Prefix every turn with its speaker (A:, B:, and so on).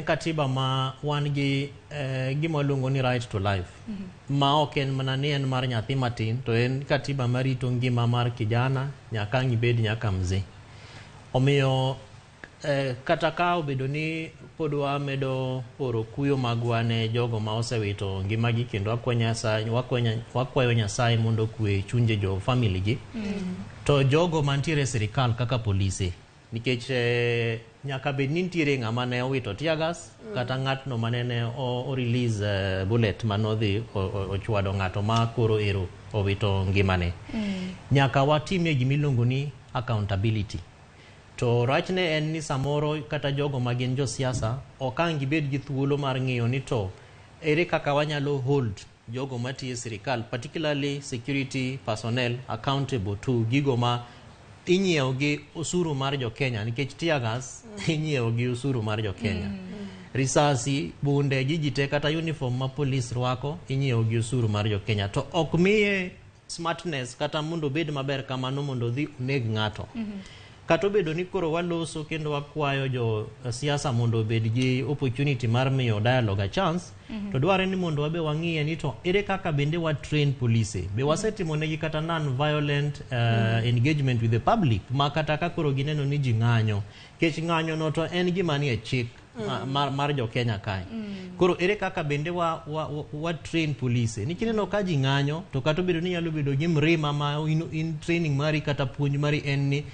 A: Katiba ma wan gi gima waluongo ni right to life, ma ok en mana ni en mar nyathi matin, to en katiba marito ngima mar kijana nyaka ang' ibed nyaka mzee. Omiyo kata ka obedo ni pod wamedo oro kuyo magwa ne jogo ma osewito ngimagi, kendo wakwayo Nyasaye mondo okwe chunje jo family gi, to jogo mantiere e sirikal kaka polise, nikech nyaka bed ni nitiere ng'ama ne owito tear gas kata ng'atno mane ne o release bullet manodhi ochwado ng'ato ma koro ero owito ngimane. Nyaka watimie gimiluongo ni accountability. To rachne en ni samoro kata jogo ma gin josiasa ok ang' gibed gi thuolo mar ng'iyo ni to ere kaka wanyalo hold jogo matiyo e sirikal, particularly security personnel, accountable to gigo ma inyiewo gi osuru mar jo Kenya, nikech tear gas inyiewo gi osuru mar jo Kenya, risasi, bunde, gigi te, kata uniform ma polis rwako inyiewo gi osuru mar jo Kenya. To ok miye smartness kata mondo obed maber kamano mondo odhi oneg ng'ato. Kata obedo ni koro waloso kendo wakwayo jo siasa mondo obed gi opportunity mar miyo dialogue a chance, to dwarre ni mondo wabe wang'iye ni to ere kaka bende wa train polise be wasetimo negi kata non violent engagement with the public, ma kata ka koro gineno ni ji ng'anyo, kech ng'anyo no to en gima nie chik mar jo Kenya kae. Koro ere kaka bende wa train polise ni kineno ka ji ng'anyo, to kata obedo ni nyalo bedo gi mrima ma in training mari kata puonj mari en ni